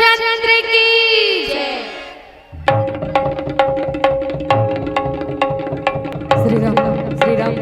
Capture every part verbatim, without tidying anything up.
रामचंद्र की जय। श्री राम, श्री राम।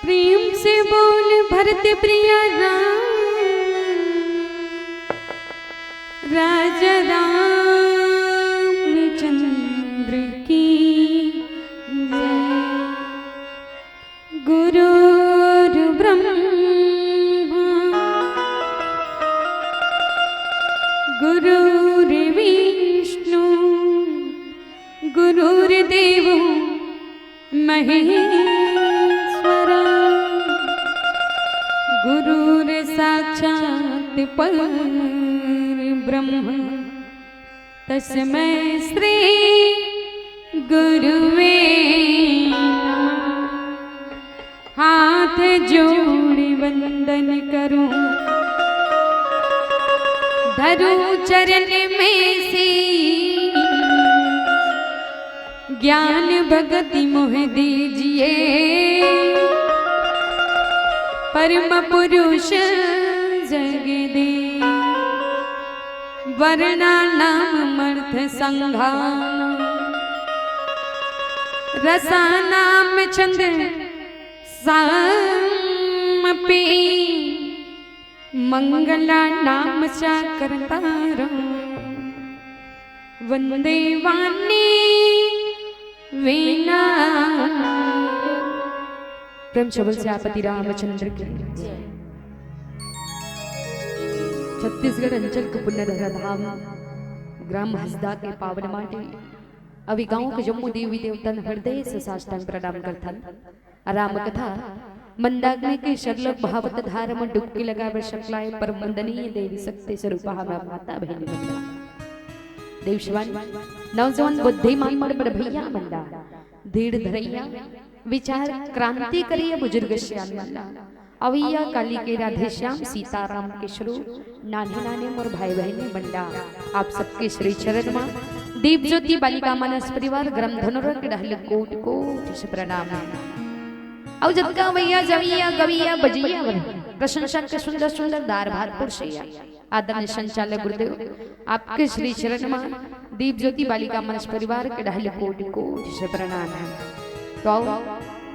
प्रेम से बोल भरत प्रिया राम, राजा रामचंद्र की जय। महेश्वरा, गुरुर्साक्षात् परब्रह्म, तस्मै श्री गुरुवे नमः। हाथ जोड़ वंदन करूं, धरूं चरण में शीश, ज्ञान भगति मोह दीजिए, परम पुरुष जगदीश। वर्णा नाम अर्थ संघान, रसा नाम छंद साम पे, मंगला नाम सा करतारो, वंदे वाणी वीणा। प्रेम से बोल सियापति रामचंद्र की। छत्तीसगढ़ अंचल के पुण्य धरा धाम ग्राम हसदा के पावन माटी अउ ए गांव के जम्मो देवी देवतन हृदय से साष्टांग प्रणाम करथन। राम कथा मंदाकिनी के सरलग भागवत धार म डुबकी लगाए बर सकलाए परम वंदनीय देवी शक्ति स्वरूपा हमर माता बहिनी मन ला। देव शिवान नौजवान बुद्धिमान मन बर भैया मन ला, धीर धरैया विचार क्रांति करैया बुजुर्ग सियान मन ला, अवैया काली के राधे श्याम सीताराम के स्वरूप नान्हे नान्हे मोर भाई बहिनी मन ला, आप सबके श्री चरण मा दीप ज्योति बालिका मानस परिवार ग्राम धनोरा के डहले कोटि कोटि से प्रणाम हे। अउ जतका अवैया जवैया गवैया बजैया मन प्रशंसा के सुंदर सुंदर दार भार पुरसैया आदरणीय संचालक गुरुदेव, आपके श्री चरण मा दीप ज्योति बालिका मानस परिवार के डहले कोटि कोटि से प्रणाम हे। तो आओ,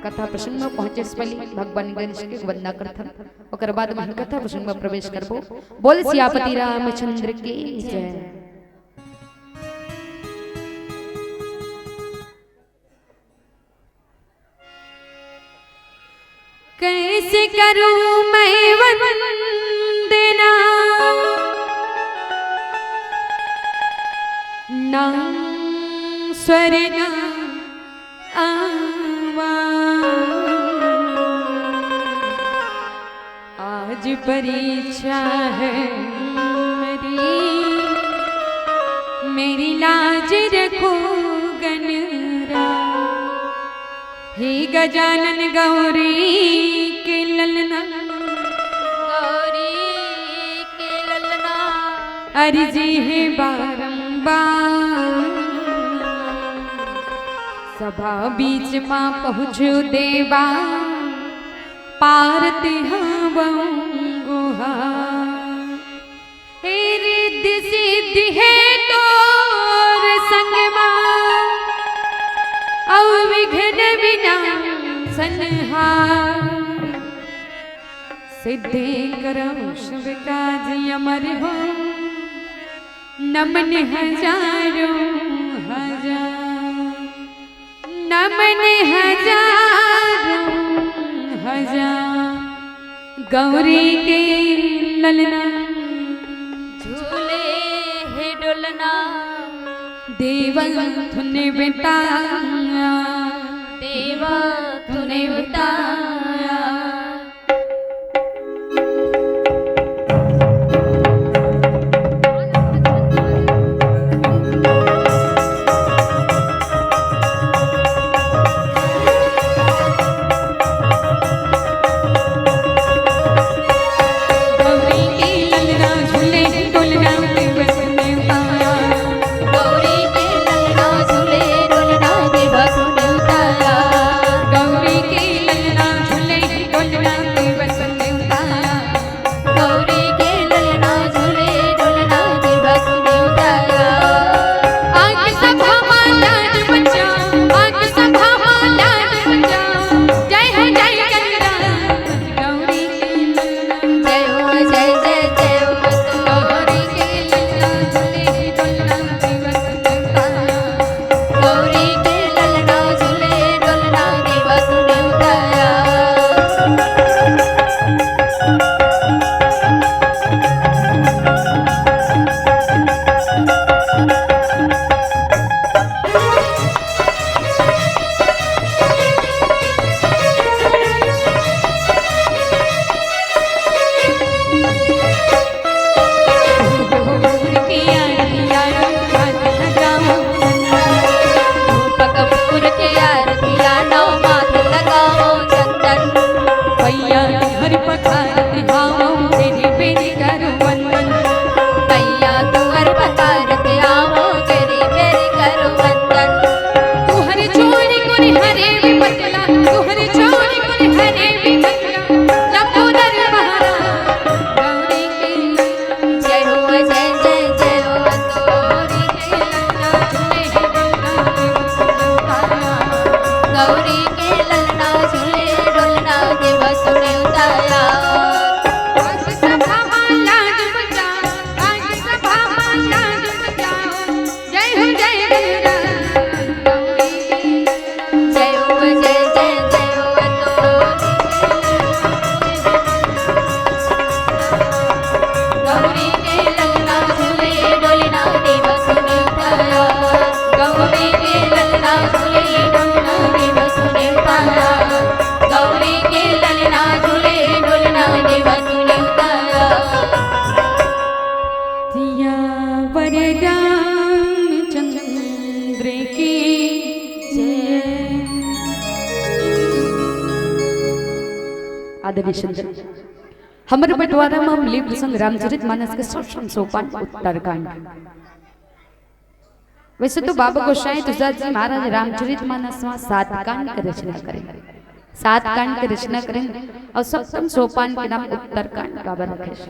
कथा प्रसंग में पहुंचे से पहले भगवान गणेश के वंदना करथन, ओकर बाद में कथा प्रसंग में प्रवेश करबो। बोल सियापति रामचंद्र की जय। कैसे करूं मैं वंदना, ना स्वर ना आवाज। आज परीक्षा है मेरी, मेरी लाज रखो गणराज। हे गजानन गौरी के ललना, गौरी के ललना, अर्जी हे बारंबार। सभा बीच मा पहुँचो देवा, पारत हवं गुहार। हे रिद्धि सिद्धि हे तोर संग मा, अउ विघ्न विनाशनहार। सिद्धि करहु शुभ काज अमर हो, नमन हजारों हजार। नमन हजारों हजार। गौरी के ललना, झूले हे डोलना, देवा तूने बताया, देवा तूने बताया। गौरी के ललना झूले डोलना देवा सुने उतारा। आज सभा मा लाज बचाओ, आज सभा मा लाज बचाओ। जय हो जय हो राम गौरी के। जय हो जय जय जय हो तो। गौरी के ललना झूले डोलना देवा सुने उतारा। गौरी के ललना झूले डोलना देवा सुने उतारा। गौरी के ललना झूले डोलना देवा सुने उतारा। सियावर रामचंद्र की जय। आदरणीय संत, हमर बंटवारा म हम ले प्रसंग रामचरित मानस के सप्तम सोपान उत्तरकांड। वैसे तो बाबा गोसाई तुलसीदास जी महाराज रामचरित मानस म सात कांड के रचना करेन, सात कांड के रचना करेन अउ सप्तम सोपान के नाम उत्तरकांड काबर रखे हे।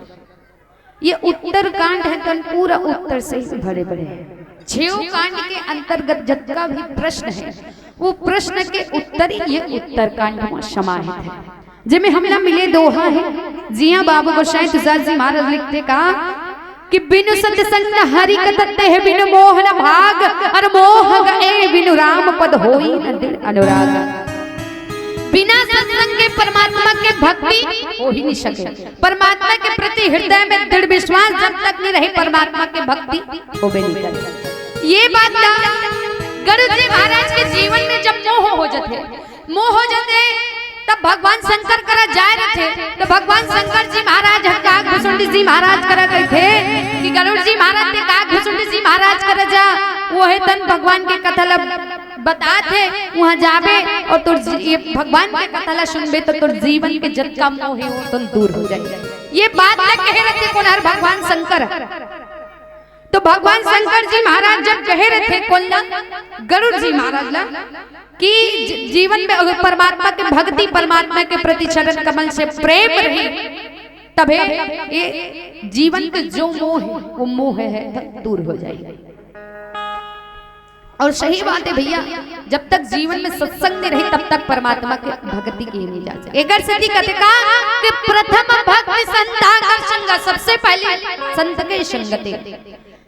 ये उत्तरकांड हे, कन पूरा उत्तर से ही भरे पड़े हे। छेव कांड के अंतर्गत जतका भी प्रश्न हे, वो प्रश्न के उत्तर ही ये उत्तरकांड म समाहित हे। जेमे हमला मिले दोहा हे, जिहां बाबा गोसाई तुलसीदास जी महाराज लिखथे का कि बिनु सतसंग हरि कथा तेहि बिनु मोह न भाग, अर मोह गए बिनु राम पद होई न दृढ़ अनुराग। बिना सत्संग के परमात्मा के भक्ति हो ही नहीं सके। परमात्मा के प्रति हृदय में दृढ़ विश्वास जब तक नहीं रहे, परमात्मा के भक्ति होबे नहीं करे। ये बात ला गरुड़ जी महाराज के जीवन में जब मोह हो जाथे, मोह हो जाथे, तब भगवान शंकर करा जाय रथे, तो भगवान शंकर जी महाराज ह काकभुसुंडी जी महाराज करा कहिथे कि गरुड़ जी महाराज ते काकभुसुंडी जी महाराज करा जा, वो हे तन भगवान के कथा ला बताथे, वहां जाबे अउ तोर जी-, ये भगवान के कथा ला सुनबे तो तोर जीवन के जतका मोह हे वो तन दूर हो जाय। ये बात ला कहे रथे कोन हर? भगवान शंकर। तो भगवान शंकर जी महाराज जब कहे रथे कोन ला, गरुड़ जी महाराज ला, कि ज-, जीवन में अगर परमात्मा के भक्ति, परमात्मा के प्रति चरण कमल से प्रेम रही, तभे ये जीवन के जो मोह हे, वो मोह हे, दूर हो जाय। अउ सही बात हे भइया, जब तक जीवन में सत्संग नहीं रही, तब तक परमात्मा के भक्ति किये नहीं जा सके। एकर सेती कथे का कि प्रथम भक्ति संत आकर संग, सबसे पहले संत के संगति।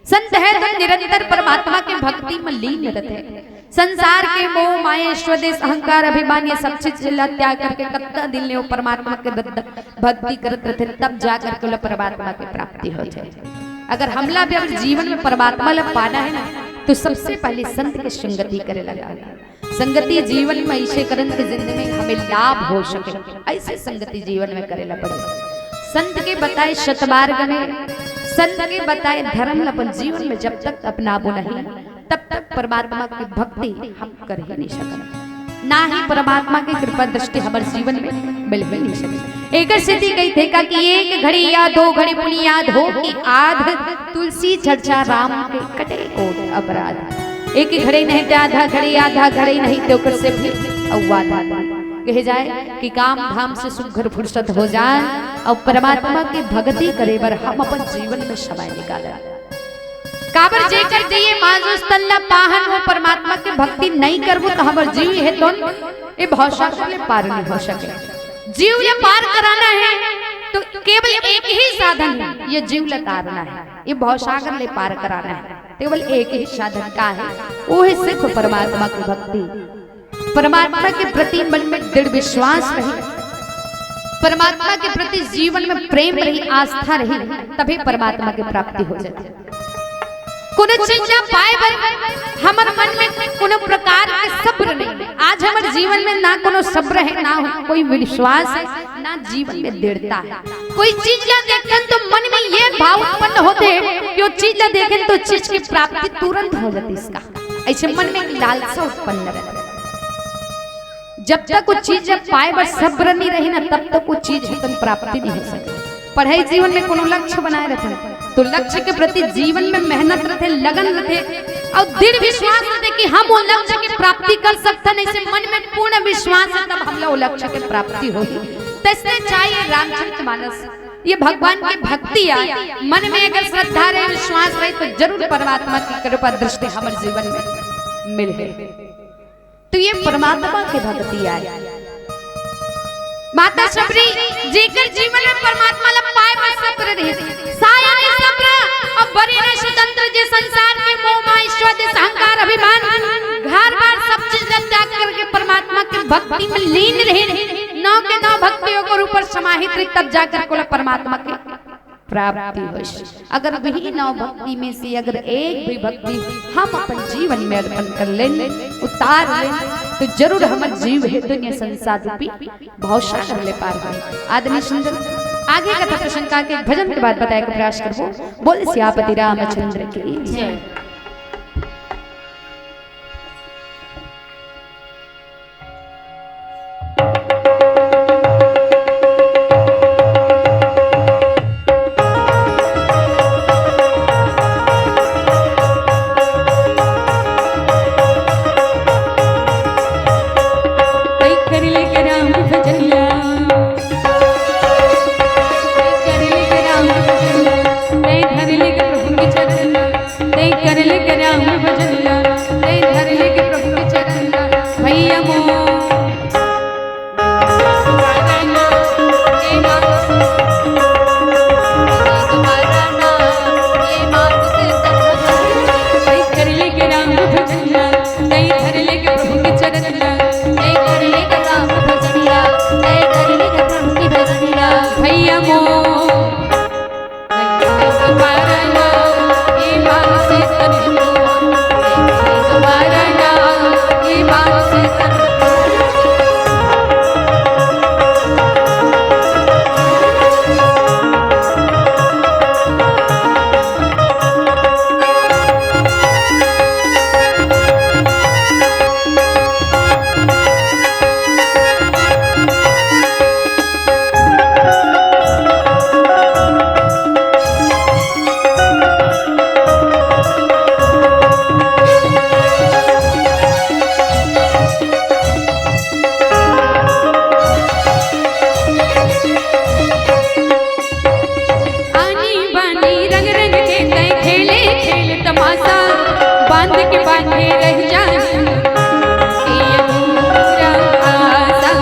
संत हे तो निरंतर परमात्मा के भक्ति में लीन रथे। संसार के मोह, माया, स्वदेश, अहंकार, अभिमान, ये सब चीज ला त्याग करके कतना दिन ले वो परमात्मा के भक्ति करत रथे, तब जा करके ओला परमात्मा के प्राप्ति हो जाय। अगर हमला भी अगर जीवन में परमात्मा ला पाना हे ना, तो सबसे पहले संत के संगति करे लगा। संगति जीवन में ऐसे करन के जिंदगी में हमें लाभ हो सके, ऐसे संगति जीवन में करे ला पड़े। संत के बताए सतमार्ग में, संत के बताए धर्म ला अपन जीवन में जब तक अपनाबो नहीं, तब तक परमात्मा की भक्ति हम कर ही नहीं सकन, ना ही परमात्मा की कृपा दृष्टि हमर जीवन में मिल ही नहीं सके। एकर सेती कहिथे का कि एक घड़ी या दो घड़ी पुनि याद हो कि आध, तुलसी चर्चा राम के कटे कोट अपराध। एक घड़ी नहीं ते आधा घड़ी, आधा घड़ी नहीं ते ओकर से भी अउ आधा। कहे जाय कि काम धाम से सुघर फुरसत हो जाय अउ परमात्मा की भक्ति करे बर हम अपन जीवन में समय निकालय। काबर जेकर दिए माजुस तन ला पाहन, वो परमात्मा के भक्ति नहीं करबो तो हमर जीव हे तोन ये भवसागर ले पार नहीं हो सके। जीव ले पार कराना हे तो केवल एक ही साधन हे, ये जीव ले तारना हे, ये भवसागर ले पार कराना हे। केवल एक ही साधन का हे, वो हे सिर्फ परमात्मा की भक्ति। परमात्मा के प्रति मन में दृढ़ विश्वास रही, परमात्मा के प्रति जीवन में प्रेम रही, आस्था रही, तभी परमात्मा की प्राप्ति हो जाती है। कोनो चीज ला पाए बर हमर मन में कोनो प्रकार के सब्र नहीं है। आज हमर जीवन में ना कोनो सब्र है, ना कोई विश्वास है, ना जीवन में दृढ़ता है। कोई चीज ला देखन तो मन में ये भाव उत्पन्न होथे कि वो चीज ला देखन तो चीज की प्राप्ति तुरंत हो जाती इसका। ऐसे मन में एक लालसा उत्पन्न रहता है। जब तक वो चीज ला पाए बर सब्र नहीं रही ना, तब तक वो चीज ह तन प्राप्ति नहीं हो सके। पढ़ाई जीवन में कोनो लक्ष्य बनाए रहते हैं, तो लक्ष्य के प्रति जीवन में मेहनत रहते, लगन रहते अउ दृढ़ विश्वास रहते कि हम वो लक्ष्य की प्राप्ति कर सकते हैं। ऐसे मन में पूर्ण विश्वास है, तब हमला वो लक्ष्य की प्राप्ति होही। तैसने चाहिए रामचरित मानस। ये भगवान की भक्ति आय, मन में अगर श्रद्धा रहे, विश्वास रहे, तो जरूर परमात्मा की कृपा दृष्टि हमर जीवन में मिले। तो ये परमात्मा के भक्ति आय। माता शबरी जेकर जीवन में परमात्मा ला पाए बर सब्र रहिस, सायन सब्र, अब बरे न स्वतंत्र, जे संसार के मोह माया ईश्वर देश अहंकार अभिमान, घर बार सब चीज ला त्याग करके परमात्मा के भक्ति में लीन रहे, नौ के नौ भक्ति ओकर ऊपर समाहित रही, तब जाकर कोला परमात्मा के प्राप्ति होइस। अगर वही नौ भक्ति में से अगर एक भी भक्ति हम अपन जीवन में अर्पण कर लेन, उतार लेन, तो जरूर हमर जीव हे दुनिया संसार रूपी भवसागर ले पार होई। आदरणीय सुंदर, आगे कथा प्रसंग का के भजन के बाद बताए के प्रयास करबो। बोल सियापति रामचंद्र की जय। तै कर ले के राम भजनिया, तै कर ले के राम भजनिया, तै धर ले के प्रभु के चरनिया, तै कर ले के राम भजनिया, तै धर ले के प्रभु के चरनिया, भैया मोर। तै कर ले के राम भजनिया, तै धर ले के प्रभु के चरनिया, तै कर ले के राम भजनिया, तै धर ले के प्रभु के चरनिया, भैया मोर। आनी बानी रंग रंग के तै खेले खेल तमाशा, बांध के बांधे रह जाए ये अधूरा आशा।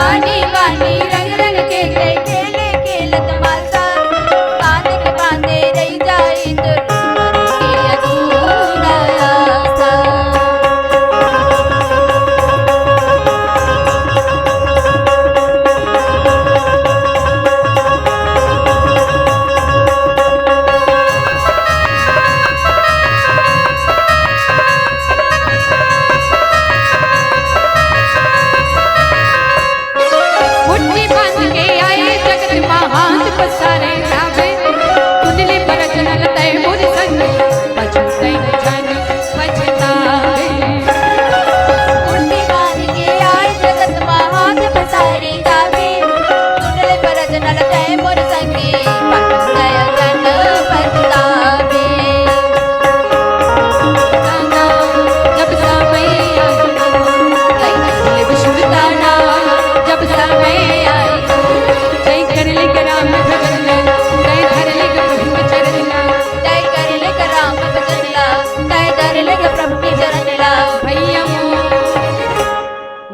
आनी बानी रंग रंग के तै खेले खेल तमाशा, बांध के बांधे रह जाए तो ये अधूरा आशा। मुट्ठी बांध के आए जगत मा हाथ पसारे जावे, सुन ले परजन तै मोर संग, पछतै जन पछतावे। मुट्ठी बांध के आए जगत मा हाथ पसारे जावे, सुन ले परजन तै मोर संग, पछतै जन पछतावे। जब समय आए, जब समय आए, जय कर ले राम भजन, जय धर ले प्रभु चरण, जय कर ले राम भजन, जय धर ले प्रभु के चरण ला, भैया मोर।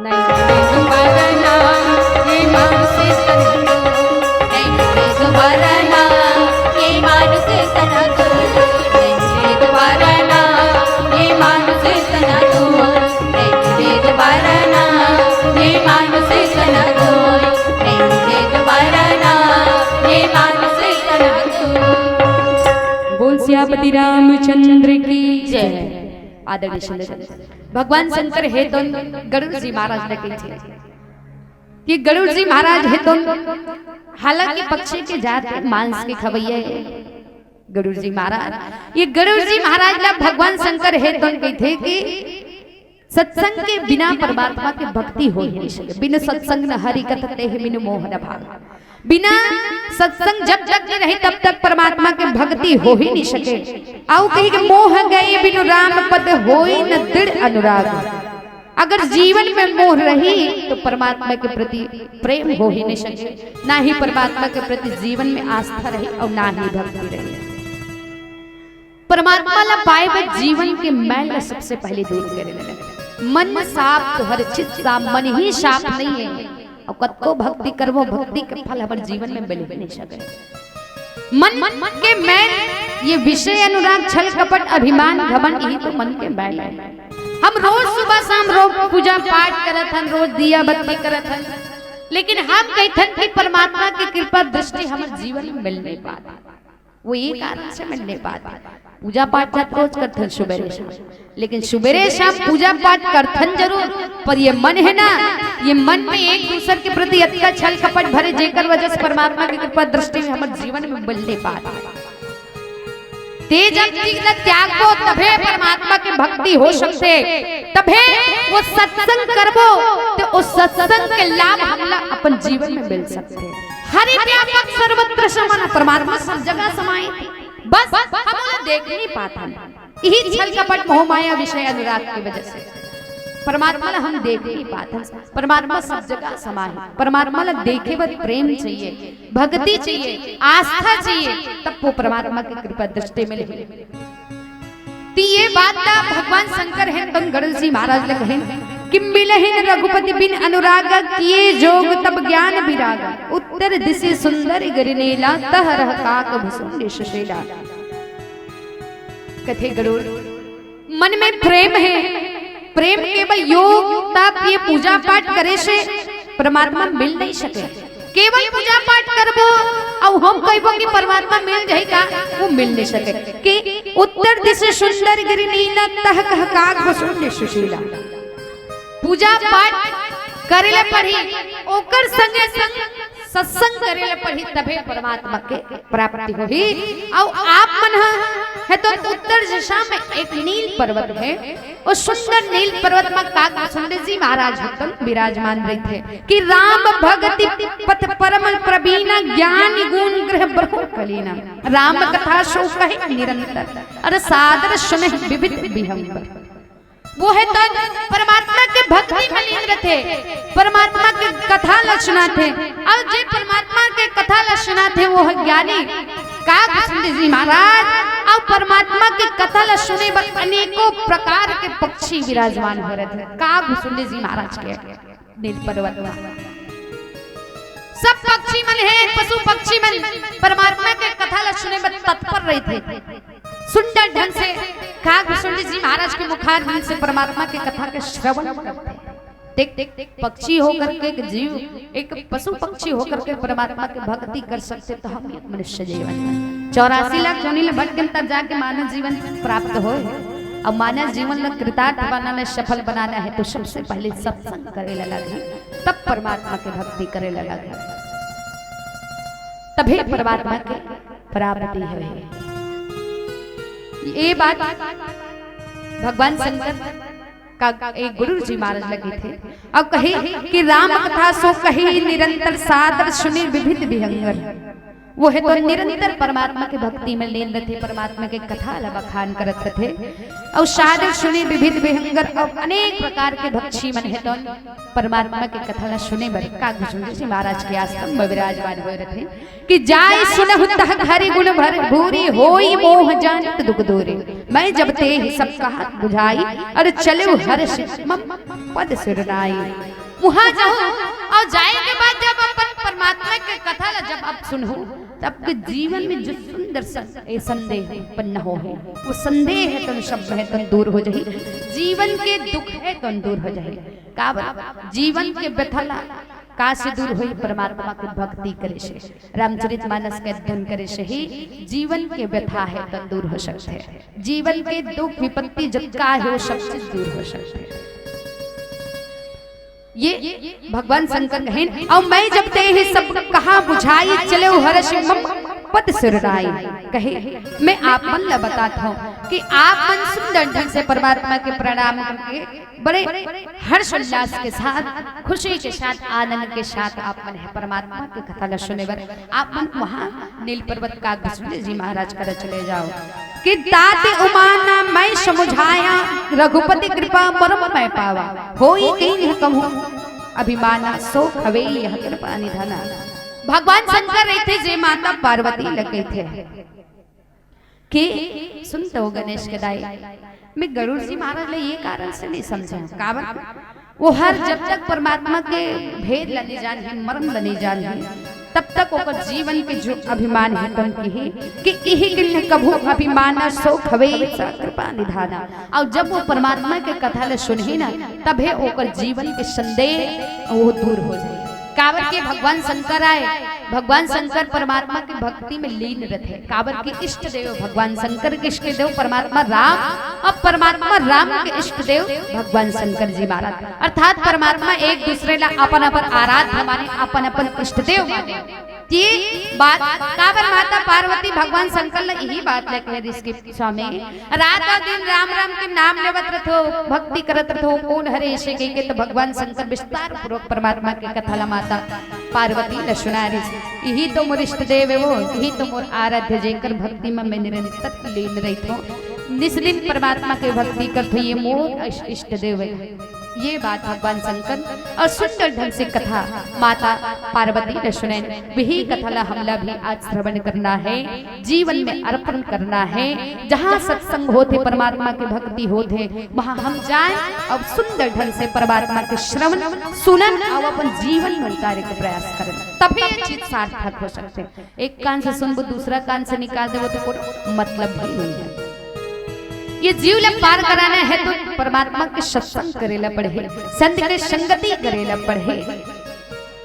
नहीं मिले दोबारा ना, ये मानुष तन को। नहीं मिले दोबारा ना, ये मानुष तन को। नहीं मिले दोबारा ना, ये मानुष तन को। नहीं मिले दोबारा ना, ये मानुष तन को। नहीं मिले दोबारा ना, ये मानुष तन को। बोल सियापति रामचंद्र की जय। आदरणीय सुंदर भगवान शंकर हे तो गरुड़ जी महाराज ने कही थी कि गरुड़ जी महाराज हे तो हालांकि पक्षी के जात हे, मांस के खवैया हे गरुड़ जी महाराज। ये गरुड़ जी महाराज ला भगवान शंकर हे तो कही थे कि सत्संग के बिना परमात्मा के भक्ति हो ही नहीं सके। बिनु सत्संग न हरि कथा, तेहि बिनु मोह न भाग। बिना सत्संग जब तक नहीं रही, तब तक परमात्मा के भक्ति हो ही नहीं सके। आउ कही कि मोह गए बिनु राम पद, होई न दृढ़ अनुराग। अगर जीवन में मोह रही, तो परमात्मा के प्रति प्रेम हो ही नहीं सके, ना ही परमात्मा के प्रति जीवन में आस्था रही और ना ही भक्ति रही। परमात्मा ला पाए बर जीवन के मैल ला सबसे पहले दूर करे ला लगे। मन साफ तो हर चित साफ, मन ही साफ नहीं है। अउ कतको भक्ति करबो, भक्ति के फल हमर जीवन में मिल भी नहीं सके। मन के मैल, ये विषय अनुराग, छल कपट, अभिमान, घमंड, यही तो मन के मैल है। हम रोज सुबह शाम रोज पूजा पाठ करत हन, रोज दिया बत्ती करत हन, लेकिन हम कहिथन कि परमात्मा की कृपा दृष्टि हमर जीवन में मिल नहीं पात। वो ये कारण से मिल नहीं पात। पूजा पाठ जब रोज करथन सुबेरे शाम, लेकिन सुबेरे शाम पूजा पाठ करथन जरूर, पर ये मन है ना, ये मन में एक दूसर के प्रति अतका छल कपट भरे, जेकर वजह से परमात्मा की कृपा दृष्टि में हमर जीवन में मिल नहीं पात। ते जब चीज ला त्यागबो, तभे परमात्मा के भक्ति हो सकथे, तभे वो सत्संग करबो, तो वो सत्संग के लाभ हमला अपन जीवन में मिल सकथे। हरि व्यापक सर्वत्र समान, परमात्मा सब जगह समाए, बस हम ओला देख नहीं पाथन। यही छल कपट मोह माया विषय अनुराग की वजह से परमात्मा ला हम देख नहीं पाथन। परमात्मा सब जगह समा है। परमात्मा ला देखे बर प्रेम चाहिए, भक्ति चाहिए, आस्था चाहिए, तब वो परमात्मा की कृपा दृष्टि मिले। ती ये बात ला भगवान शंकर हैं तन गणेश जी महाराज ले कहें कि मिलहिन रघुपति बिन अनुराग, किए जोग तब ज्ञान विराग। उत्तर दिशि सुंदर गिरि नीला, तह रह काग भुसुंड सुशीला। कथे गरुड़, मन में प्रेम है, प्रेम केवल योग, तप, ये पूजा पाठ करे से परमात्मा मिल नहीं सके। केवल पूजा पाठ करबो अउ हम कहबो कि परमात्मा मिल जाही का, वो मिल नहीं सके। कि उत्तर दिशि सुंदर गिरि नीला, तह कह काग भुसुंड सुशीला। पूजा पाठ करे ले पड़ही, ओकर संगे संग सत्संग करे ले पड़ही, तभे परमात्मा के प्राप्ति होही। अउ आप मन ह, है तो उत्तर दिशा में एक नील पर्वत है, वो सुंदर नील पर्वत में काग भुसुंड जी महाराज हतन विराजमान रहिथे कि राम भगति पथ परम प्रवीण, ज्ञान गुण ग्रह ब्रह्म कलीना। राम कथा सो कहे निरंतर, अरे सादर सुने विविध विहंग। वो है तो परमात्मा के भक्ति में लीन रहिथे, परमात्मा के कथा ला सुनाथे। अउ जे परमात्मा के कथा ला सुनाथे, वो है ज्ञानी। काग भुसुंड जी महाराज अउ परमात्मा के कथा ला सुने बर अनेकों प्रकार के पक्षी विराजमान हो रहिथे। काग भुसुंड जी महाराज के नील पर्वत में सब पक्षी मन है, पशु पक्षी मन परमात्मा के कथा ला सुने बर तत्पर रहिथे। सुंदर ढंग से काग भुसुंड जी महाराज के मुखारविंद से परमात्मा के कथा के श्रवण करथे। देख, देख, पक्षी होकर के एक जीव, एक पशु पक्षी होकर के परमात्मा के भक्ति कर सकथे, तो हम एक मनुष्य जीवन में चौरासी लाख योनि ले भटकन तब जाके मानव जीवन प्राप्त होय। अब मानव जीवन ला कृतार्थ बनाना, सफल बनाना है, तो सबसे पहले सत्संग करे ला लगही, तब परमात्मा के भक्ति करे ला लगही, तभे परमात्मा के प्राप्ति होय। ये बात भगवान शंकर का एक गुरु जी महाराज लगे थे, अउ कहे कि राम कथा सो कहे निरंतर, सादर सुने विविध विहंगर। वो है तो निरंतर परमात्मा के भक्ति में लीन रहिथे, परमात्मा के कथा ला बखान करत रहिथे, अउ सादर सुने विविध विहंगर, अउ अनेक प्रकार के पक्षी मन है तो परमात्मा के कथा ला सुने बर काग भुसुंड जी महाराज के आश्रम में विराजमान होय रहिथे। कि जाय सुनहु तह हरि गुण भर भूरि, होई मोह जानित दुख दूरि। मैं जब तेहि सब कहा बुझाई, अरे चलेउ हरषि मम पद सिर नाई। वहां जाहूं अउ जाए के बाद जब अपन परमात्मा के कथा ला जब आप सुनहु, तब के जीवन में जो सुंदर स-, ए संदेह उत्पन्न होही, वो संदेह है तन शब्द है तन दूर हो जाही, जीवन के दुख है तन दूर हो जाही। काबर जीवन के व्यथा ला का से दूर होही? परमात्मा के भक्ति करे से, रामचरित मानस के अध्ययन करे से ही जीवन के व्यथा है तो दूर हो सकथे। जीवन के दुख विपत्ति जतका है वो सब चीज दूर हो सकथे। ये भगवान शंकर कहेन, अउ मैं जब तेहि सब कहा बुझाई, चलेउ हरषि मम पद सिर नाई। कहे, मैं आप मन ला बतात हूँ कि आप मन सुंदर ढंग से परमात्मा के प्रणाम करके बड़े हर्ष उल्लास के साथ, खुशी के साथ, आनंद के साथ आप मन है परमात्मा के कथा ला सुने बर आप मन वहां नील पर्वत काग भुसुंड जी महाराज करा चले जाव। कि तात उमाना मैं समुझाया, रघुपति कृपा मरम मैं पावा। होई कीन्ह कहूं अभिमाना, सो खवे यह कृपा निधाना। भगवान शंकर रहिथे जे माता पार्वती ल कहिथे। के सुन तो गणेश के दाई, मैं गरुड़ जी महाराज ले ये कारण से नहीं समझे हूँ। काबर? वो हर जब तक परमात्मा के भेद ल नहीं जानही, मर्म ल नहीं जानही, तब तक ओकर जीवन के जो अभिमान हे, तन की ही कि इही किन्ह कभू अभिमान सो खवे सा कृपा निधाना। और जब वो परमात्मा के कथा ल सुनही ना, तभे ओकर जीवन के संदेह वो दूर हो जाए। काबर के भगवान शंकर आए, भगवान शंकर परमात्मा के भक्ति में लीन रहते। काबर के इष्ट देव भगवान शंकर के इष्ट देव परमात्मा राम, और परमात्मा राम के इष्ट देव भगवान शंकर जी महाराज। अर्थात परमात्मा एक दूसरे ला अपन अपन आराध्य माने, अपन अपन इष्ट देव माने। ये बात काबर माता पार्वती भगवान शंकर ला यही बात लेके रिस के स्वामी, रात और दिन राम राम के नाम लेवत रथो, भक्ति करत रथो, कौन हरे ऐसे कह के तो भगवान शंकर विस्तार पूर्वक परमात्मा के कथा ला माता पार्वती ल सुना रिस। यही तो मोर इष्ट देव हे वो, यही तो मोर आराध्य, जेकर भक्ति में मैं निरंतर लीन रहिथो, निस्लीन परमात्मा के भक्ति करथो, ये मोर इष्ट, इष्ट देव हे। ये बात भगवान शंकर और सुंदर ढंग से कथा माता पार्वती ने सुने। वही कथा ला हमला भी आज श्रवण करना है, जीवन में अर्पण करना है। जहाँ सत्संग होथे, परमात्मा के भक्ति होथे, वहाँ हम जाएं और सुंदर ढंग से परमात्मा के श्रवण, सुनन और अपन जीवन में उतारे के प्रयास करें, तभी ये चीज सार्थक हो सकते हैं। एक कान से सुनबो, दूसरा कान से निकाल देबो, तो कोई मतलब भी नहीं है। ये जीव ला पार कराना है तो परमात्मा के सत्संग करे ला पड़े, संत के संगति करे ला पड़े।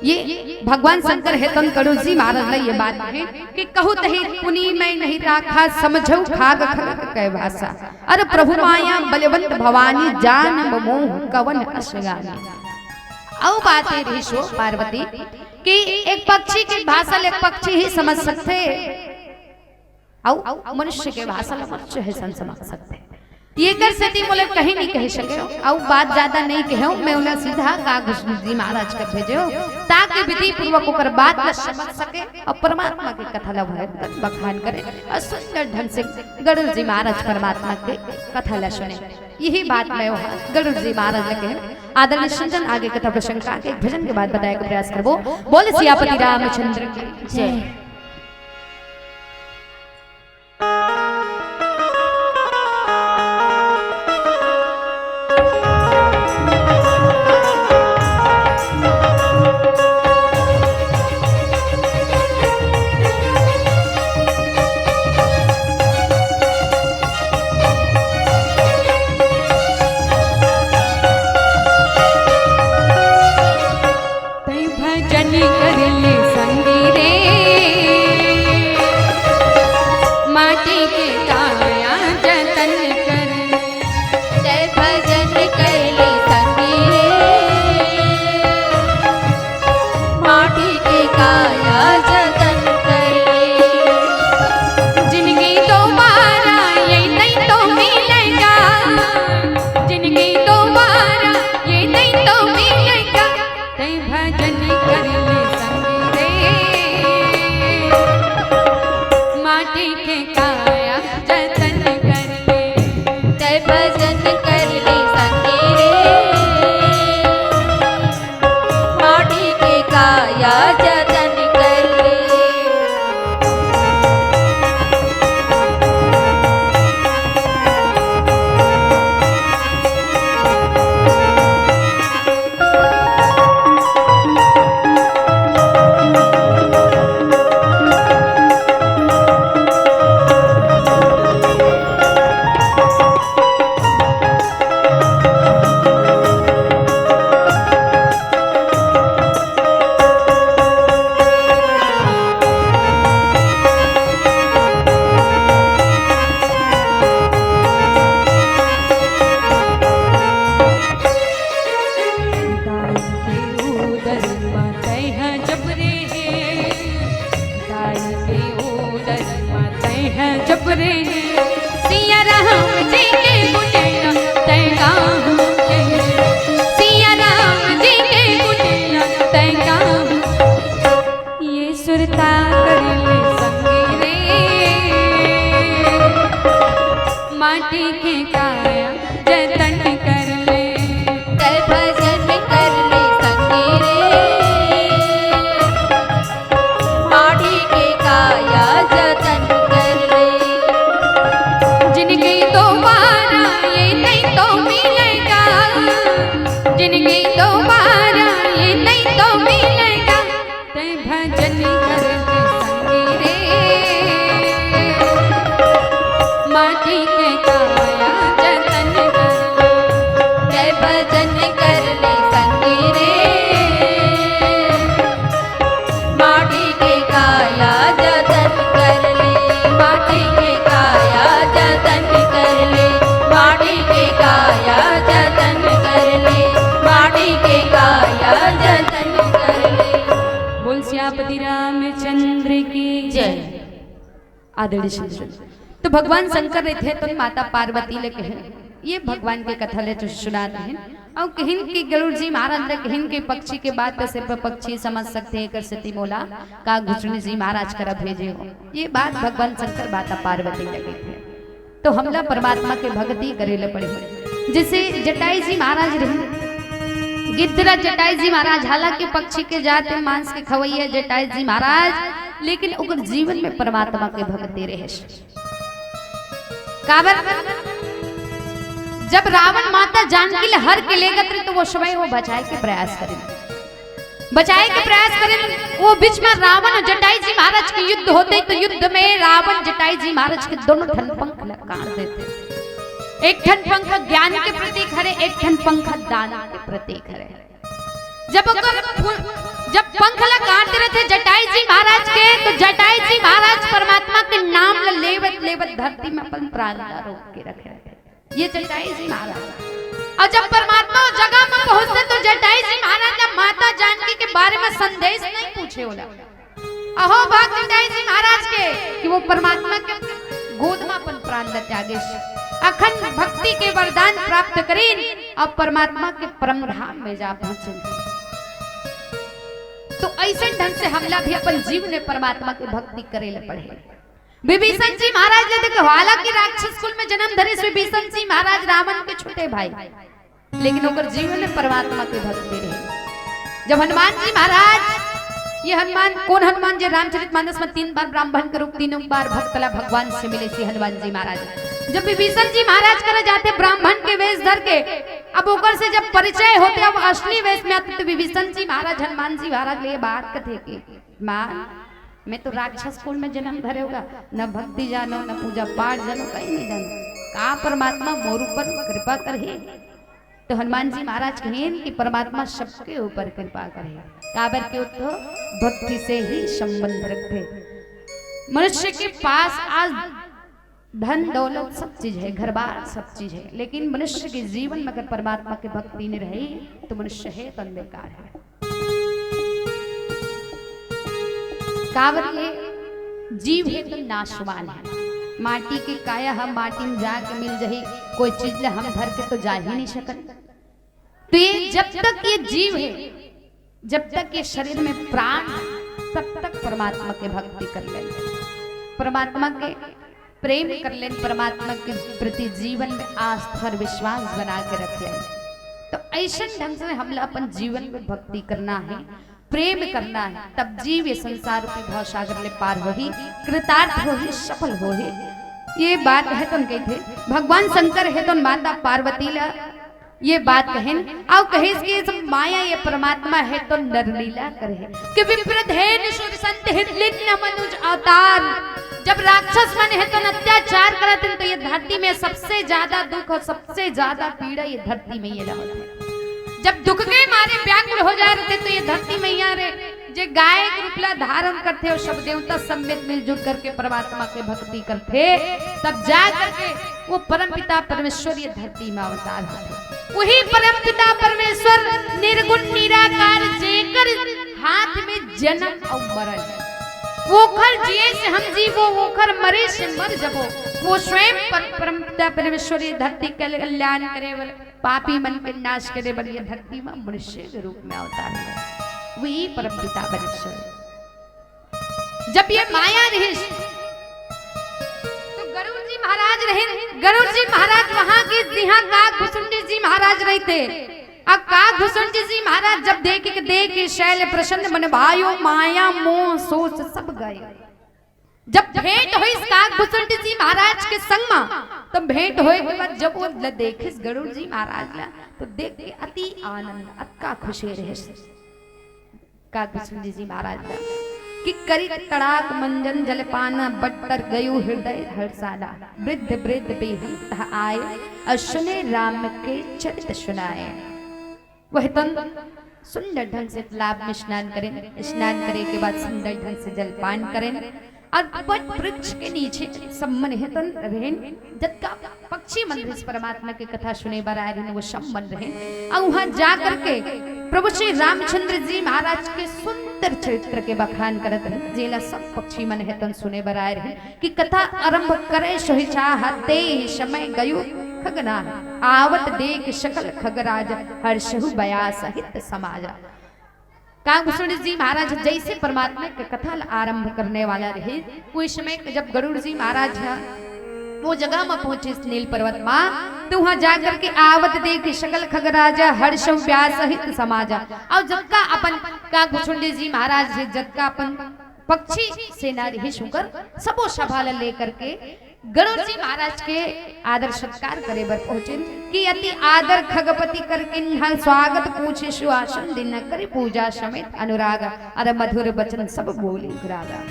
ये भगवान शंकर हे तन गरुड़ जी महाराज ला ये बात हे कि कहु तहि पुनि मैं नहीं राखा, समझउ खाग खलक कय भाषा। अरे प्रभु माया बलवंत भवानी, जानब मोह कवन अस गानी। अउ बात ये रहिस ओ पार्वती कि एक पक्षी के भाषा ल एक पक्षी ही समझ सकथे, अउ मनुष्य के भाषा ल मनुष्य हे समझ सकथे। एकर सेती मोला कहीं नहीं कह सके, अउ बात ज्यादा नहीं कहे, मैं ओला सीधा काग जी महाराज कर भेजे, ताकि विधि पूर्वक ओकर बात ल समझ सके और परमात्मा के कथा ल भगत बखान करे और सुंदर ढंग से गरुड़ जी महाराज परमात्मा के कथा ल सुने। यही बात मैं वहाँ गरुड़ जी महाराज ल कहे। आदरणीय संतन आगे कथा प्रसंग का एक भजन के बाद बताए के प्रयास करबो। बोल सियापति रामचंद्र की जय। तै भजन कर ले संगी रे। आदरणीय श्री, तो भगवान शंकर रहिथे तो माता पार्वती ले कहे, ये भगवान के कथा ले जो सुनात हे। अउ कहिन कि गरुड़ जी महाराज ले कहिन कि पक्षी के बात से पर पक्षी समझ सकथे, एकर सेती मोला काकभुसुंडी जी महाराज करा भेजे हो। ये बात भगवान शंकर माता पार्वती ले कहिथे। तो हमला परमात्मा के भक्ति करे ले पड़ही। जैसे जटाई जी महाराज रहे, गिद्धराज जटाई जी महाराज, हालांकि पक्षी के जात, मांस के खवैया जटाई जी महाराज, लेकिन ओकर जीवन में परमात्मा के भक्ति रहे। काबर? जब रावण माता जानकी ले हर के लेगत रहे, तो वो समय वो बचाए के प्रयास करे, बचाए के प्रयास करे। वो बीच में रावण अउ जटाई जी महाराज के युद्ध होथे, तो युद्ध में रावण जटाई जी महाराज के दोनों ठन पंख ला काट देथे। एक ठन पंख ज्ञान के प्रतीक हरे, एक ठन पंख दान के प्रतीक हरे। जब ओकर फु-, जब पंख ला काटत रहिथे जटाई जी महाराज के, तो जटाई जी महाराज परमात्मा के नाम ला लेवत लेवत धरती में अपन प्राण ला रोक के रखे रहिथे। ये जटाई जी महाराज। अउ जब परमात्मा ओ जगह में पहुंचथे, तो जटाई जी महाराज ला माता जानकी के बारे में संदेश नहीं पूछे ओला। अहो भाग जटाई जी महाराज के कि वो परमात्मा के गोद में अपन प्राण ला त्यागिस। अखंड भक्ति के वरदान प्राप्त करिन अउ परमात्मा के परम धाम में जा पहुंचिन। तो अइसन ढंग से हमला भी अपन जीवन में परमात्मा के भक्ति करे ले पड़ही। विभीषण जी महाराज ले देखो, हालांकि राक्षस कुल में जन्म धरिस विभीषण जी महाराज रावण के छोटे भाई, लेकिन ओकर जीवन में परमात्मा के भक्ति रहे। जब हनुमान जी महाराज, ये हनुमान कोन हनुमान, जे रामचरित मानस में तीन बार ब्राह्मण के रूप, तीनों बार भक्त ला भगवान से मिले, से हनुमान जी महाराज, जब विभीषण जी महाराज करा जाथे ब्राह्मण के वेश धर के, अब ओकर से जब परिचय होथे, अब असली वेश में आथे, तो विभीषण जी महाराज हनुमान जी महाराज ले बात कथे कि माँ, मैं तो राक्षस कुल में जन्म धरे होगा, न भक्ति जानो, न पूजा पाठ जानो, कहीं नहीं जानो। का परमात्मा मोर ऊपर कृपा करही? तो हनुमान जी महाराज कहेन कि परमात्मा सबके ऊपर कृपा करही। काबर के तो भक्ति से ही संबंध रखथे। मनुष्य के पास आज धन दौलत सब चीज है, घर बार सब चीज है, लेकिन मनुष्य के जीवन में अगर परमात्मा के भक्ति नहीं रही, तो मनुष्य है तो बेकार है। काबर ये जीव हे तो नाशवान हे। माटी के काया ह माटी में जाके मिल जही, कोई चीज ला हम धर के तो जा ही नहीं सकत। तो ये जब तक ये जीव हे, जब तक ये शरीर में प्राण हे, तब तक परमात्मा के भक्ति कर ले, परमात्मा के प्रेम कर ले, परमात्मा के प्रति जीवन में आस्था और विश्वास बना के रख ले। तो ऐसन ढंग से हमला अपन जीवन में भक्ति करना हे, प्रेम करना हे, तब जीव ये संसार रूपी भवसागर ले पार होही, कृतार्थ होही, सफल होही। ये बात हे तो कहिथे भगवान शंकर हे तो माता पार्वती ला ये बात कहेन, अउ कहिस कि सब माया ये परमात्मा हे तो नरलीला करे हे। कि विप्रधेन सुर संत हित लिन्न मनुज अवतार। जब राक्षस मन हे तो अत्याचार करत हे तो ये धरती में सबसे ज्यादा दुख और सबसे ज्यादा पीड़ा ये धरती में ये रहत हे। जब दुख के मारे व्याकुल हो जाए रहते तो ये धरती मैया रे, जे गाय के रूप ला धारण करथे अउ सब देवता समेत मिलजुल करके परमात्मा के भक्ति करथे, तब जा करके वो परमपिता परमेश्वर ये धरती में अवतार होथे। वही परमपिता परमेश्वर निर्गुण निराकार जेकर हाथ में जन्म अउ मरण हे। वोखर जिए से हम जीवो, वोखर मरे से मर जबो। वो स्वयं पर-, परमपिता परमेश्वर ये धरती के कल्याण करे बर, पापी मन के नाश करे बर ये धरती में मनुष्य के रूप में अवतार ले। वही परमपिता परमेश्वर। जब ये माया रहिस, तो गरुड़ जी महाराज रहे, गरुड़ जी महाराज वहां के जिहां काकभुसुंडी जी महाराज रहिथे। अब काकभुसुंडी जी महाराज जब देख के देख के शैल प्रसन्न मन भायो, माया मोह सोच सब गए। जब भेंट होइस काकभुसुंडी जी महाराज के संग मा, तब भेंट होए के बाद जब वो ल-, देखिस गरुड़ जी महाराज ला, तो देख के अति आनंद, अतका खुशी रहिस काकभुसुंडी जी महाराज ला कि करित तड़ाक मंजन जलपान, बट्टर गयो हृदय हर्षाला। वृद्ध वृद्ध बेहंत आए, अउ सुने राम के चरित सुनाए। वह तन सुंदर ढंग से तालाब में स्नान करें, स्नान करे के बाद सुंदर ढंग से जलपान करें, अउ वट वृक्ष के नीचे सब मन हे तन रहें, जतका पक्षी मन इस परमात्मा के कथा सुने बर आए रहें, वो सब मन रहें, अउ वहां जा करके प्रभु श्री रामचंद्र जी महाराज के सुंदर चरित्र के बखान करत रहे, जेला सब पक्षी मन हे तन सुने बर आए रहे कि कथा आरंभ करे सोहि चाह, ते ही समय गयो खगनाह। आवत देख सकल खगराज, हर्षहु बया सहित समाज। काकभूषण जी महाराज जैसे परमात्मा के कथा ल आरंभ करने वाला रहे, उस समय जब गरुड़ जी महाराज ह वो जगह म पहुंचे नील पर्वत म, तो वहां जाकर के आवत देख सकल खगराज, हर्षहु बया सहित समाज। और जतका अपन काकभूषण जी महाराज हे, जतका अपन पक्षी सेना रहिस उंकर, सबो सभा ल लेकर के गरुड़ जी महाराज के आदर सत्कार करे बर पहुंचिन कि अति आदर खगपति कर कीन्हा, स्वागत पूछे सुआसन दीन्हा, करि पूजा समेत अनुराग, अर मधुर बचन सब बोले रागा।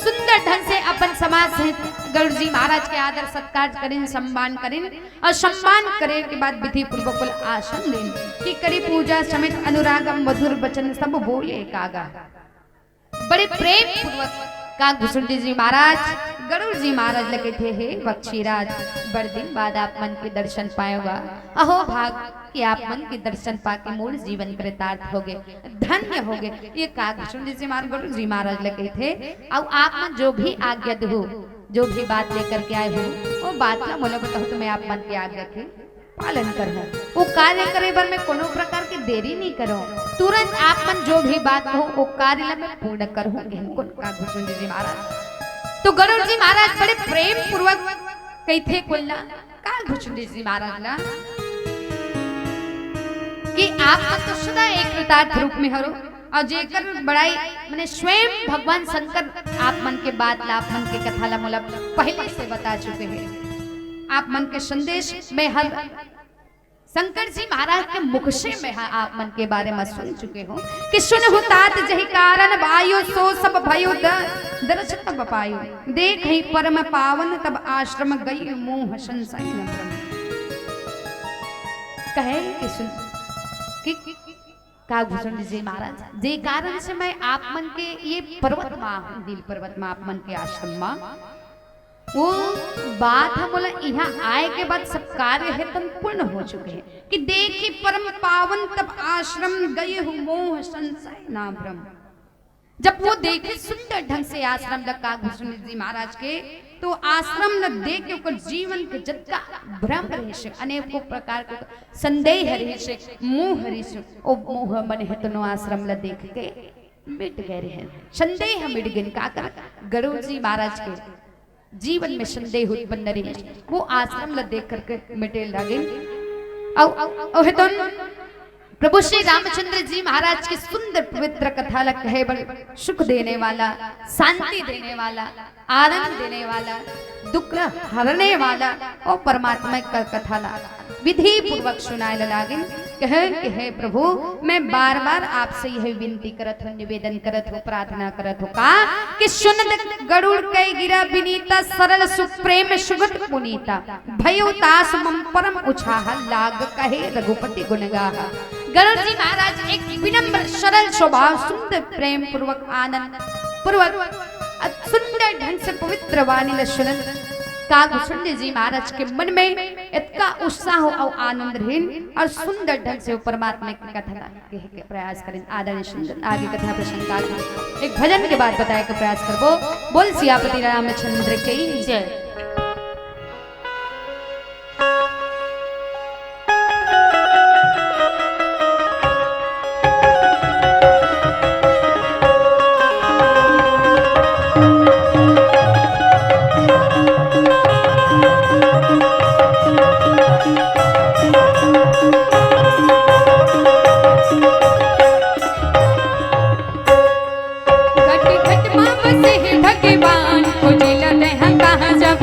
सुंदर ढंग से अपन समाज सहित गरुड़ जी महाराज के आदर सत्कार करिन, सम्मान करिन और सम्मान करे के बाद विधि पूर्वक आसन दीन कि करि पूजा समेत अनुराग, मधुर बचन सब बोले कागा। बड़े प्रेम पूर्वक काकभूषण जी महाराज गरुड़ जी महाराज ल कहिथे, हे पक्षीराज, बड़ दिन बाद आप मन के दर्शन पाएंव गा। अहो भाग कि आप मन के दर्शन पाके मोर जीवन कृतार्थ होगे, धन्य होगे। ये काकभूषण जी महाराज गरुड़ जी महाराज ल कहिथे, अउ आप मन जो भी आज्ञा दहू, जो भी बात लेकर के आए हो, वो बात ला मोला बताहू, तो मैं आप मन के आज्ञा के पालन करहूं। वो कार्य करे बर मैं कोनो प्रकार के देरी नहीं करूं, तुरंत आप मन जो भी बात कहो, वो कार्य ला मैं पूर्ण करहूं, कहिन काकभूषण जी महाराज। तो गरुड़ जी महाराज बड़े प्रेम पूर्वक कहिथे कोन ला, काकभूषण जी महाराज ला कि आप मन तो सदा एक कृतार्थ रूप में हरो, और जेकर बड़ाई माने स्वयं भगवान शंकर आप मन के बात ला, आप मन के कथा ला मोला पहले से बता चुके हैं। आप मन के संदेश में हर शंकर जी महाराज के मुख से मैं ह-, आप मन के बारे में सुन चुके हो कि सुनहु तात जहि कारण बायो, सो सब भयो द-, दरस तब पायो। देखहि परम पावन तब आश्रम गई मोह संशय न भ्रम। कहे कि सुन कि काकभूषण जी महाराज, जे कारण से मैं आप मन के ये पर्वत मा, नील पर्वत मा, आप मन के आश्रम मा, वो बात ह मोला इहाँ आए के बाद सब कार्य हे तन पूर्ण हो चुके हैं कि देखि परम पावन तब आश्रम गए हो मोह संशय ना भ्रम। जब वो देखे सुंदर ढंग से आश्रम ल काकभूषण जी महाराज के, तो आश्रम ल देख के ओकर जीवन के जतका भ्रम रहिस, अनेकों प्रकार के संदेह रहिस, मोह रहिस, ओ मोह मन हे तनो आश्रम ल देख के मिट गए रहे। संदेह मिट गए। काकर? गरुड़ जी महाराज के जीवन में संदेह उत्पन्न रहिस, वो आश्रम ल देख करके मिटे लागिन। अउ, अउ हे तन प्रभु श्री रामचंद्र जी महाराज की सुंदर पवित्र कथा ल कहे बर सुख देने वाला, शांति देने वाला, आनंद देने वाला, दुख हरने वाला और परमात्मा का कथा ला विधि पूर्वक सुनाए ल लागिन। कहे कि हे प्रभु, मैं बार बार आपसे यह विनती करत हूँ, निवेदन करत हूँ, प्रार्थना करत हूँ का कि सुनत गरुड़ कै गिरा बिनीता, सरल सुप्रेम सुगत पुनीता। भयो तासु मम परम उछाह, लाग कहे रघुपति गुण गाहा। गरुड़ जी महाराज एक विनम्र सरल स्वभाव, सुंदर प्रेम पूर्वक आनंद पूर्वक अ सुंदर ढंग से पवित्र वाणी ल सुनन। काकभूषण जी महाराज के मन में इतका उत्साह अउ आनंद रहिन अउ सुंदर ढंग से वो परमात्मा की कथा ला कहे के प्रयास करिन। आदरणीय सुंदर आगे कथा प्रसंग का एक भजन के बाद बताए के प्रयास करबो। बोल सियापति रामचंद्र की जय। घट घट मा बसे हे भगवान, खोजिला तैं हा कहाँ जब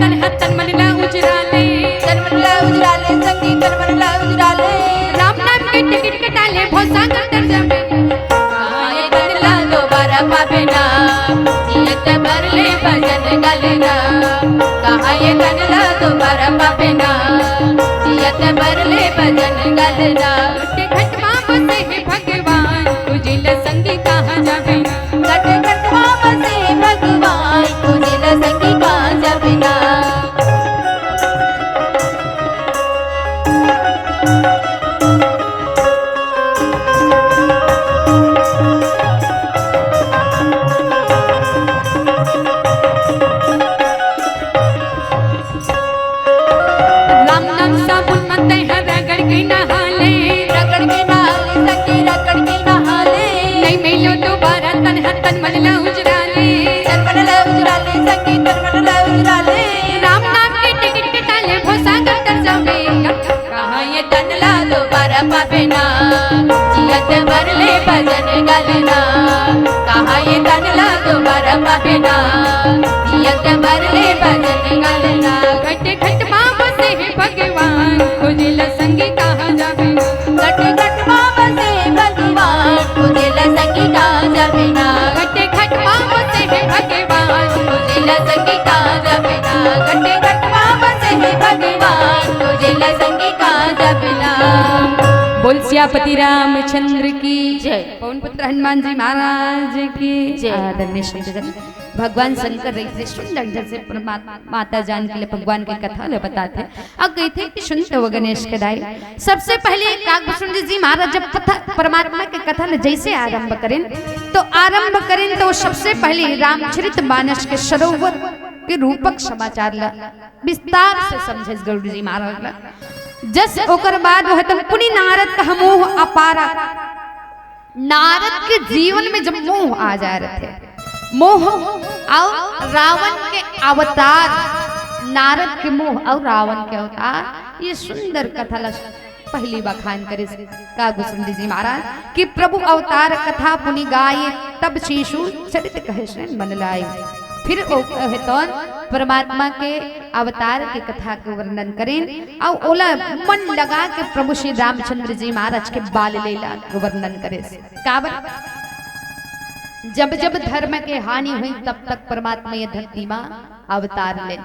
तन ह तन मन ला उजरा ले। तन मन ला उजरा ले, संगी तन मन ला उजरा ले। राम नाम के टिकट कटा ले, भवसागर तर जाबे। कहाँ ये तन ला दोबारा पाबे ना, जियत भर ले भजन गा ले ना। कहाँ ये तन ला दोबारा पाबे ना, जियत भर ले भजन गा ले ना। घट घट मा बसे हे भगवान, तुझे ल संगी कहाँ जाबे ना। घट घट मा बसे भगवान, तुझे ल संगी कहाँ जाबे ना। राम नाम साबुन म तैं ह रगड़ के नहा ले। रगड़ के नहा ले, संगी रगड़ के नहा ले। नहीं मिलो दोबारा तन ह तन मन ला उजरा ले। तन मन ला उजरा ले, संगी तन मन ला उजरा ले। राम नाम के टिकट कटा ले, भवसागर तर जाबे। कहाँ ये तन ला दोबारा पाबे ना, जियत भर ले भजन गा ले ना। कहाँ ये तन ला दोबारा पाबे ना, जियत भर ले भजन गा ले ना। घट घट मा बसे हे भगवान, खोजे ल संगी कहाँ जाबे ना। घट घट मा बसे भगवान, खोजे ल संगी कहाँ जाबे ना। घट घट मा बसे हे भगवान, खोजे ल संगी कहाँ जाबे ना। घट घट मा बसे हे भगवान, खोजे ल संगी कहाँ जाबे ना। बोल सियापति रामचंद्र की जय। पवन पुत्र हनुमान जी महाराज की जय। आदरणीय संतजन, भगवान शंकर रहिथे सुंदर ढंग से परमात्मा माता जानकी ल भगवान के कथा ल बताथे। अउ कहिथे कि सुन तो गणेश के दाई, सबसे पहले काकभूषण जी, जी महाराज जब कथा, परमात्मा के कथा ल जैसे आरंभ करेन, तो आरंभ करेन तो सबसे पहले रामचरित मानस के सरोवर के रूपक समाचार ल विस्तार से समझेस गुरु जी महाराज ला। जस ओकर बाद वह तम पुनि नारद कह मोह अपारा। नारद के जीवन में जब मोह आ जाय रथे, मोह अउ रावण के अवतार, नारद के मोह अउ रावण के अवतार, ये सुंदर कथा ला पहली बखान करिस काकभूषण जी महाराज कि प्रभु अवतार कथा पुनि गाय, तब शीशु चरित कहे से मन लाय। फिर ओ कहे तौन परमात्मा के अवतार के कथा के वर्णन करेन अउ ओला मन लगा के प्रभु श्री रामचंद्र जी महाराज के बाल लीला के वर्णन करिस। काबर? जब जब धर्म के हानि हुई, तब तक परमात्मा ये धरती मा अवतार लेन।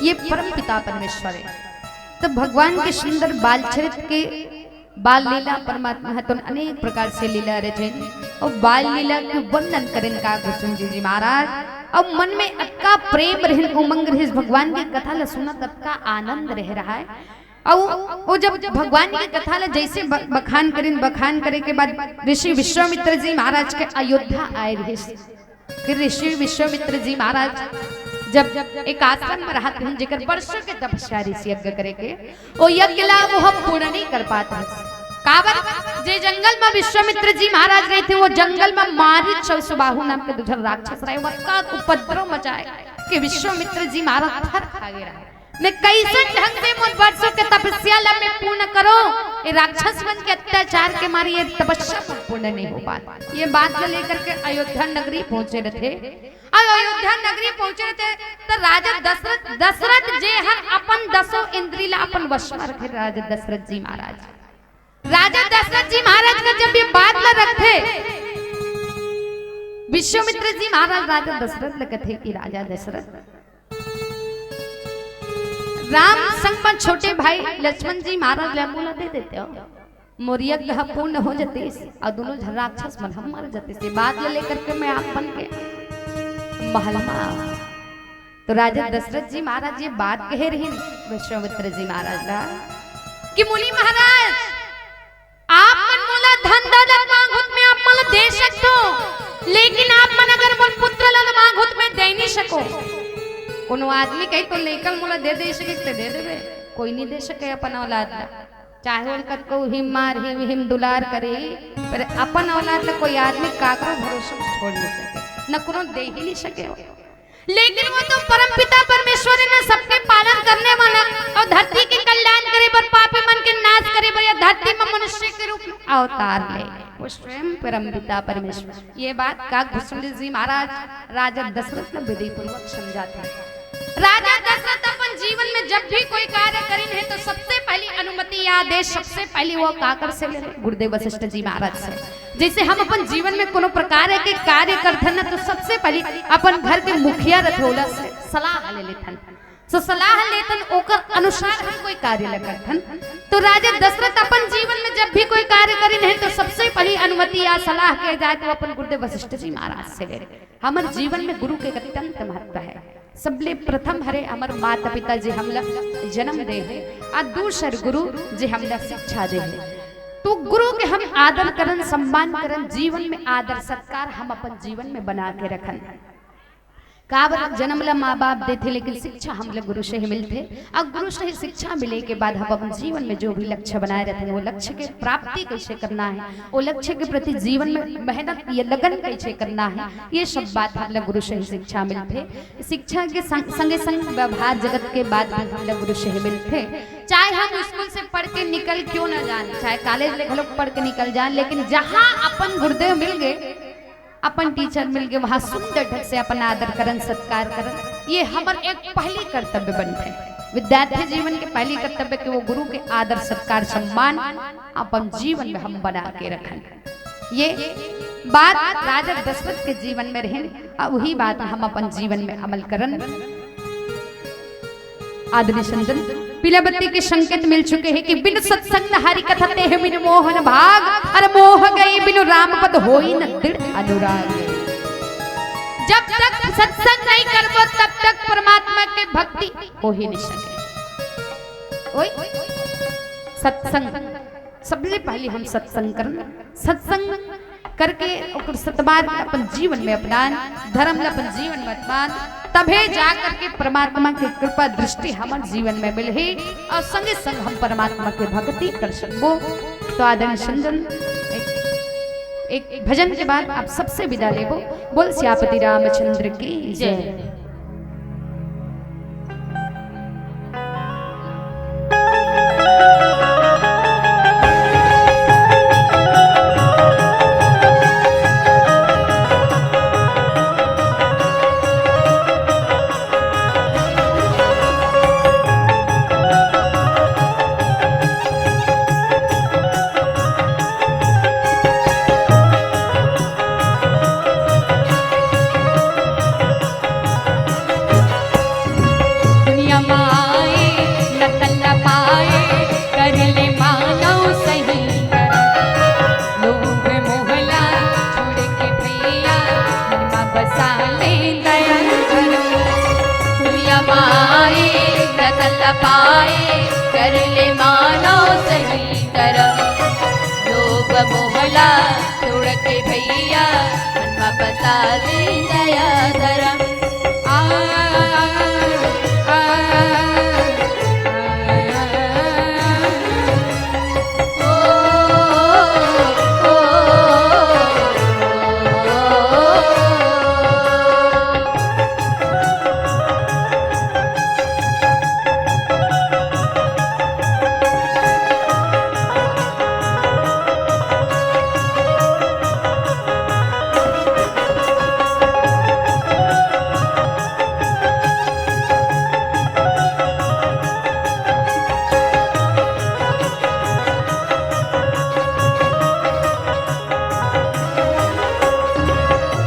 ये परम पिता परमेश्वर हे। तो भगवान के सुंदर बाल चरित के, बाल लीला, परमात्मा ह तो अनेक प्रकार से लीला रचेन अउ बाल लीला के वर्णन करेन काकभूषण जी, जी महाराज। अउ मन में अतका प्रेम रहिन, उमंग रहिस, भगवान के कथा ला सुनत अतका आनंद रह रहा है। अउ वो जब भगवान के कथा ला जैसे ब-, बखान करेन, बखान करे के बाद ऋषि विश्वामित्र जी महाराज के अयोध्या आए रहिस। फिर ऋषि विश्वामित्र जी महाराज जब एक आश्रम में रहत रहिन, जेकर वर्षों के तपस्या ऋषि यज्ञ करे के, वो यज्ञ ला वो पूर्ण नहीं कर पात रहिस। काबर? जे जंगल में विश्वामित्र जी महाराज रहिथे, वो जंगल में मारीच अउ सुबाहु नाम के दू झन राक्षस रहे, वतका उपद्रव मचाए कि विश्वामित्र जी महाराज थर खा गे रहे। मैं कैसे ढंग से मोर वर्षों के तपस्या ला मैं पूर्ण करो, ये राक्षस मन के अत्याचार के मारे ये तपस्या मोर पूर्ण नहीं हो पात। ये बात को लेकर के अयोध्या नगरी पहुंचे रथे। अब अयोध्या नगरी पहुंचे रथे तो राजा दशरथ, दशरथ जे हर अपन दसों इंद्री ला अपन वश में रखे, राजा दशरथ जी महाराज। राजा दशरथ जी महाराज का जब ये बात ला रखथे, विश्वामित्र जी महाराज राजा दशरथ ला कथे कि राजा दशरथ, राम संग म छोटे भाई लक्ष्मण जी महाराज ला मोला दे देते हो, मोर यज्ञ ह पूर्ण हो जतिस अउ दोनों झन राक्षस मन ह मर जतिस। ये बात ला लेकर के मैं आप मन के महल मा आव। तो राजा दशरथ जी महाराज ये बात कहे रहिन विश्वामित्र जी महाराज ला कि मुनि महाराज, आप मन मोला धन दौलत मांगहू त मैं आप मन ला दे सकथों, लेकिन आप मन अगर मोर पुत्र ला मांगहू त मैं दे नहीं सकों। कोनो आदमी कही तो लेकर मोला दे दे सके, ते दे देबे, कोई नहीं दे सके अपन औलाद ला। चाहे ओला कतको हिम मार, हिम हिम दुलार करे, पर अपन औलाद ला कोई आदमी काकरो भरोसे छोड़ नहीं सके, न कोनो दे ही नहीं सके। लेकिन वो तो परमपिता परमेश्वर हे ना, सबके पालन करने वाला, अउ धरती के कल्याण करे बर, पापी मन के नाश करे बर, या धरती में मनुष्य के रूप में अवतार ले। वो स्वयं परम पिता परमेश्वर। ये बात काकभूषण जी महाराज राजा दशरथ ने विधिपूर्वक समझाथे। राजा दशरथ अपन जीवन में जब भी कोई कार्य करिन हे, तो सबसे पहली अनुमति या आदेश सबसे पहली वो काकर से ले, गुरुदेव वशिष्ठ जी महाराज से। जैसे हम अपन जीवन में कोनो प्रकार के कार्य करथन ना, तो सबसे पहली अपन घर के मुखिया रथे, ओला से सलाह ले लेथन। सो सलाह लेथन, ओकर अनुसार हम कोई कार्य ल करथन। तो राजा दशरथ अपन जीवन में जब भी कोई कार्य करिन हे, तो सबसे पहली अनुमति या सलाह के जाए, तो अपन गुरुदेव वशिष्ठ जी महाराज से ले। हमर जीवन में गुरु के अत्यंत महत्व हे। सबले प्रथम हरे हमर माता पिता जी हमला जन्म दे हे, अउ दूसर गुरु जी हमला शिक्षा दे हे। तो गुरु के हम आदर करन, सम्मान करन, जीवन में आदर सत्कार हम अपन जीवन में बना के रखन। काबर जन्म ला माँ बाप देथे, लेकिन शिक्षा हमला गुरु से ही मिलथे। अउ गुरु से ही शिक्षा मिले के बाद हम अपन जीवन में जो भी लक्ष्य बनाए रहिथन, वो लक्ष्य के प्राप्ति कैसे करना हे, वो लक्ष्य के प्रति जीवन में मेहनत या लगन कैसे करना हे, ये सब बात हमला गुरु से ही शिक्षा मिलथे। शिक्षा के संग, संगे संग व्यवहार जगत के बात भी हमला गुरु से ही मिलथे। चाहे हम स्कूल से पढ़ के निकल क्यों ना जान, चाहे कॉलेज ले घलो पढ़ के निकल जान, लेकिन जहाँ अपन गुरुदेव मिल गए, अपन टीचर मिल गए, वहाँ सुंदर ढंग से अपन आदर करन, सत्कार करन, ये हमर एक पहली कर्तव्य बनथे। विद्यार्थी जीवन के पहली कर्तव्य के वो गुरु के आदर, सत्कार, सम्मान अपन जीवन में हम बना के रखन। ये बात राजा दशरथ के जीवन में रहिन, अउ वही बात हम अपन जीवन में अमल करन। आदरणीय संजन, पीला बत्ती के संकेत मिल चुके हैं कि बिनु सत्संग न हरि कथा तेहि बिनु मोहन भाग, अरे मोह गए बिनु राम पद होई न दृढ़ अनुराग। जब तक सत्संग नहीं करबो, तब तक परमात्मा के भक्ति हो ही नहीं सके। ओए, सत्संग, सबले पहले हम सत्संग करन, सत्संग करके ओकर सतमार्ग अपन जीवन में अपनान, धर्म ला अपन जीवन में अपनान, तभे जा करके परमात्मा के कृपा दृष्टि हमर जीवन में मिलही अउ संगे संग हम परमात्मा के भक्ति कर सकबो। तो आदरणीय संजन, एक, एक भजन के बाद आप सबसे विदा लेबो। बोल सियापति रामचंद्र की जय। दुनिया माए, रतन न पाए, कर ले मानव सही। लोभ मोहला छोड़ के भैया, मन मा बसा ले दया धरम। दुनिया माए, रतन न पाए, कर ले मानव सही धरम। लोभ मोहला छोड़ के भैया, मन मा बसा ले दया धरम। आ, आ, आ, आ, आ, ओ, ओ, ओ, ओ।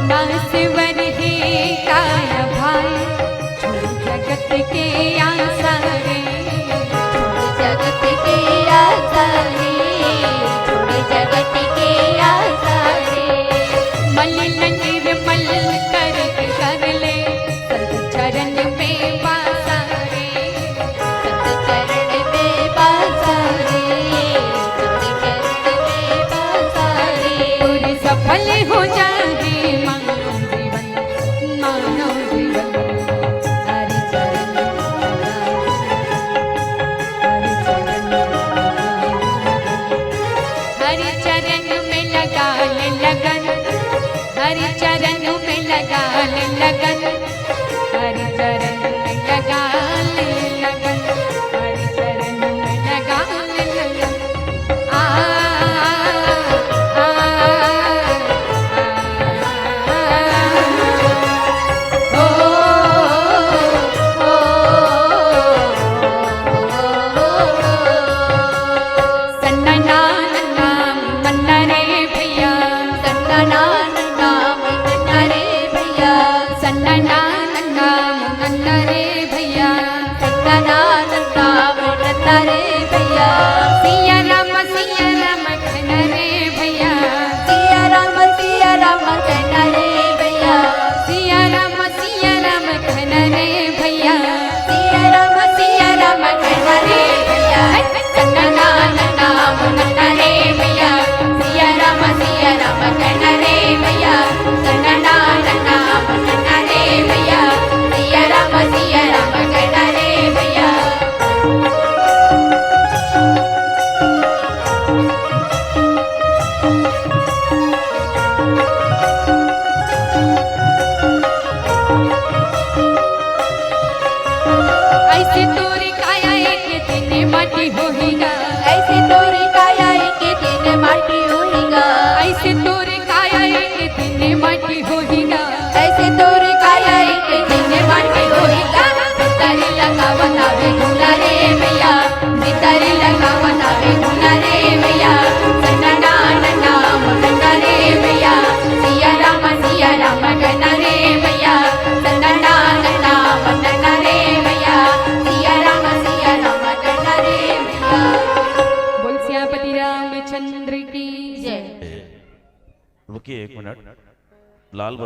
नासवर हे काय भाई, छोड़ जगत के आसा रे। छोड़ जगत के आसा रे, छोड़ जगत के आसा रे। मलिन निर्मल करके कर ले, संत चरण में बासा रे। संत चरण में बासा रे, संत चरण में बासा रे। और सफल हो जाए मानव जीवन, मानव जीवन। हरि चरण, हरि चरण, हरि चरण में लगा ले लगन, हरि चरण में लगा ले लगन, हरि चरण में लगा ले लगन, हरि चरण में लगा ले लगन। आ, आ, आ, नन्ना नन्ना मुन्ना रे भैया, नन्ना नन्ना मुन्ना रे भैया। सिया राम सिया राम कहना रे भैया, सिया राम सिया राम कहना रे भैया। सिया राम सिया राम कहना रे भैया, सिया राम सिया राम कहना रे भैया। नन्ना नन्ना मुन्ना रे भैया, सिया राम सिया राम कहना रे भैया। नन्ना नन्ना मुन्ना रे भैया, सिया राम सिया राम कहना रे भैया। ऐसे तोरे काया एक दिन माटी होही गा। ऐसे तोरे काया एक दिन माटी होही गा। ऐसे तोरे काया एक दिन माटी होही गा। ऐसे तोरे काया एक दिन माटी होही गा। भितरी लगावत आवे झूला रे भैया, भितरी लगावत आवे झूला रे भैया। नन्ना नन्ना मुन्ना रे भैया, सिया राम सिया राम कहना रे भैया। नन्ना नन्ना मुन्ना रे भैया, सिया राम सिया राम कहना रे भैया। बोल सियापति रामचंद्र की जय। रुकिए एक मिनट, लाल बत्ती